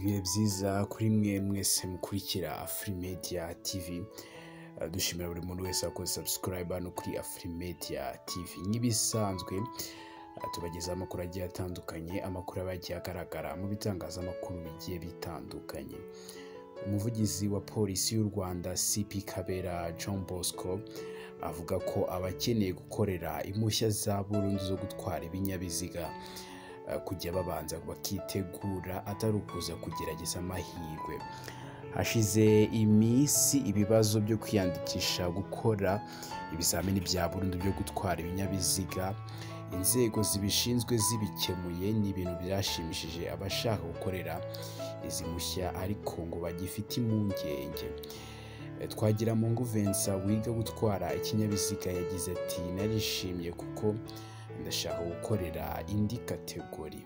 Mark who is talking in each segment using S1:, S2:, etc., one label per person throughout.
S1: Ibihe byiza kuri mwe mwese mukurikira Afrimedia TV. Dushimira buri muntu wese wakoze subscribe hano kuri Afrimedia TV. Nk'ibisanzwe tubagezaho amakuru agiye atandukanye, amakuru aba yagiye agaragara mu bitangazamakuru bigiye bitandukanye. Umuvugizi wa polisi y'u Rwanda CP Kabera Jean Bosco avuga ko abakeneye gukorera impushya za burundu zo gutwara ibinyabiziga kujya babanza bakitegura, atari ukuza kugerageza amahirwe. Hashize iminsi ibibazo byo kwiyandikisha gukora ibizamini bya burundu byo gutwara ibinyabiziga inzego zibishinzwe zibikemuye. Ni ibintu byashimishije abashaka gukorera izi mpushya, ariko ngo bagifite impungenge. Twagiramungu Vincent wiga gutwara ikinyabiziga yagize ati: "Narishimye kuko ndashaka gukorera indi category."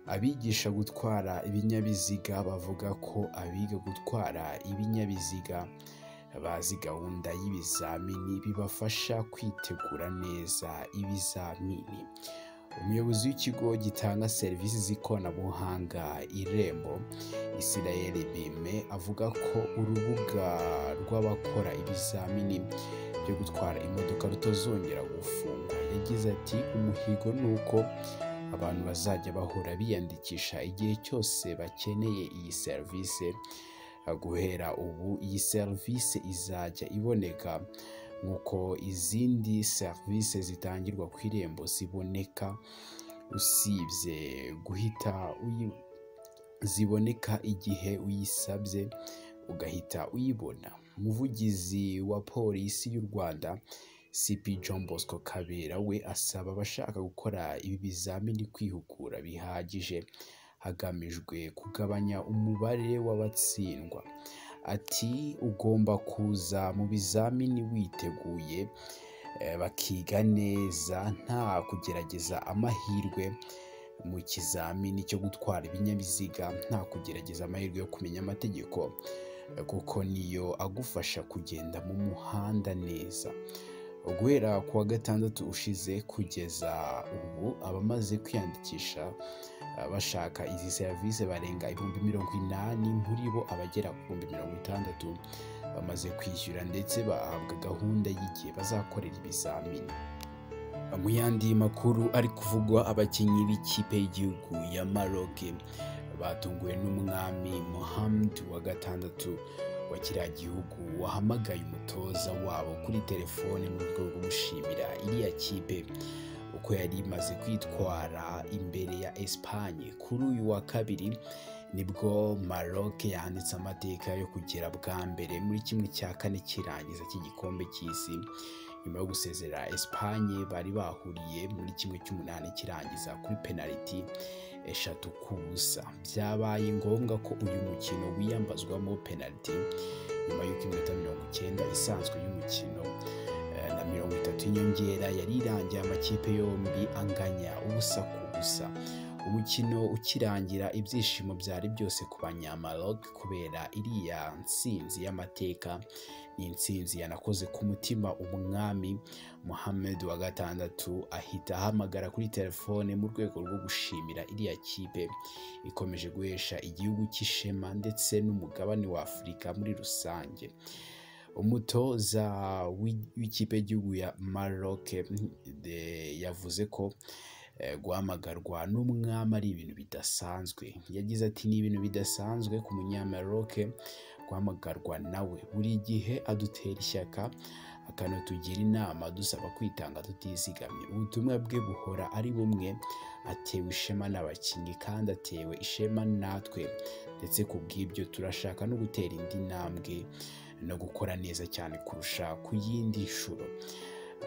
S1: Abigisha gutwara ibinyabiziga bavuga ko abiga gutwara ibinyabiziga bazi gahunda y'ibizamini bibafasha kwitegura neza ibizamini. Umuyobozi w'ikigo gitanga serivisi z'ikoranabuhanga Irembo, Israel Bime, avuga ko urubuga rw'abakora ibizamini byo gutwara imodoka rutazongera gufungwa. Yagize ati: "Umuhigo ni uko abantu bazajya bahora biyandikisha igihe cyose bakeneye iyi serivisi. Guhera ubu iyi serivisi izajya iboneka nk'uko izindi serivisi zitangirwa ku Irembo ziboneka, usibye guhita ziboneka igihe uyisabye ugahita uyibona." Umuvugizi wa polisi y'u Rwanda CP Jean Bosco Kabera we asaba abashaka gukora ibi bizamini kwihugura bihagije hagamijwe kugabanya umubare w'abatsindwa. Ati: "Ugomba kuza mu bizamini witeguye, bakiga neza, nta kugerageza amahirwe mu kizamini cyo gutwara ibinyabiziga, nta kugerageza amahirwe yo kumenya amategeko, kuko niyo agufasha kugenda mu muhanda neza." Guhera ku wa gatandatu ushize kugeza ubu, abamaze kwiyandikisha bashaka izi serivisi barenga 80,000, muri bo abagera ku 60,000 bamaze kwishyura ndetse bahabwa gahunda y'igihe bazakorera ibizamini. Mu yandi makuru ari kuvugwa, abakinnyi b'ikipe y'igihugu ya Maroc batunguwe n'umwami Mohammed wa gatandatu wa kiriya gihugu, wahamagaye umutoza wabo kuri telefone mu rwego rwo kumushimira iriya kipe uko yari imaze kwitwara imbere ya Espagne. Kuri uyu wa kabiri nibwo Maroc yanditse amateka yo kugera bwa mbere muri 1/4 cy'irangiza cy'igikombe cy'isi, nyuma yo gusezerera Espagne bari bahuriye muri 1/8 kirangiza kuri penaliti 3-0. Byabaye ngombwa ko uyu mukino wiyambazwamo penaliti nyuma y'uko iminota 90 isanzwe y'umukino na 30 y'inyongera yari irangiye amakipe yombi anganya 0-0. Umukino ukirangira, ibyishimo byari byose ku Banyamaroc kubera iriya ntsinzi y'amateka. Ni intsinzi yanakoze ku mutima umwami Mohammed wa gatandatu, ahita ahamagara kuri telefone mu rwego rwo gushimira iriya kipe ikomeje guhesha igihugu cy'ishema ndetse n'umugabane wa Afurika muri rusange. Umutoza w'ikipe y'igihugu ya Maroc yavuze ko guhamagarwa n'umwami ari ibintu bidasanzwe. Yagize ati: "Ni ibintu bidasanzwe ku Munyamaroc guhamagarwa nawe. Buri gihe adutera ishyaka, akanatugira inama, dusaba kwitanga tutizigamye. Ubutumwa bwe buhora ari bumwe: atewe ishema n'abakinnyi kandi atewe ishema natwe, ndetse ku bw'ibyo turashaka no gutera indi ntambwe no gukora neza cyane kurusha ku yindi nshuro."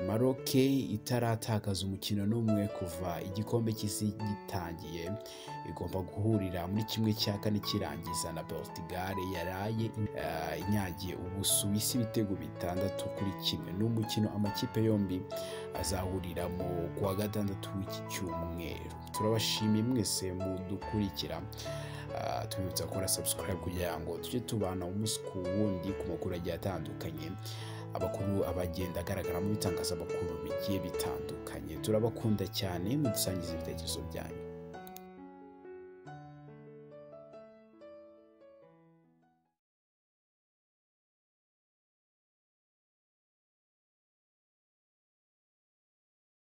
S1: Maroc itaratakaza umukino n'umwe kuva igikombe cy'isi gitangiye, igomba guhurira muri 1/4 kirangiza na Portugal yaraye inyagiye Ubusuwisi ibitego 6-1. Ni umukino amakipe yombi azahuriramo ku wa gatandatu w'iki cyumweru. Turabashimiye mwese mudukurikira, tubibutsa gukora subscribe kugira ngo tujye tubana umunsi ku wundi ku makuru agiye atandukanye, abakuru abagenda agaragara mu bitangazamakuru bigiye bitandukanye. Turabakunda cyane, mudusangiza ibitekerezo byanyu.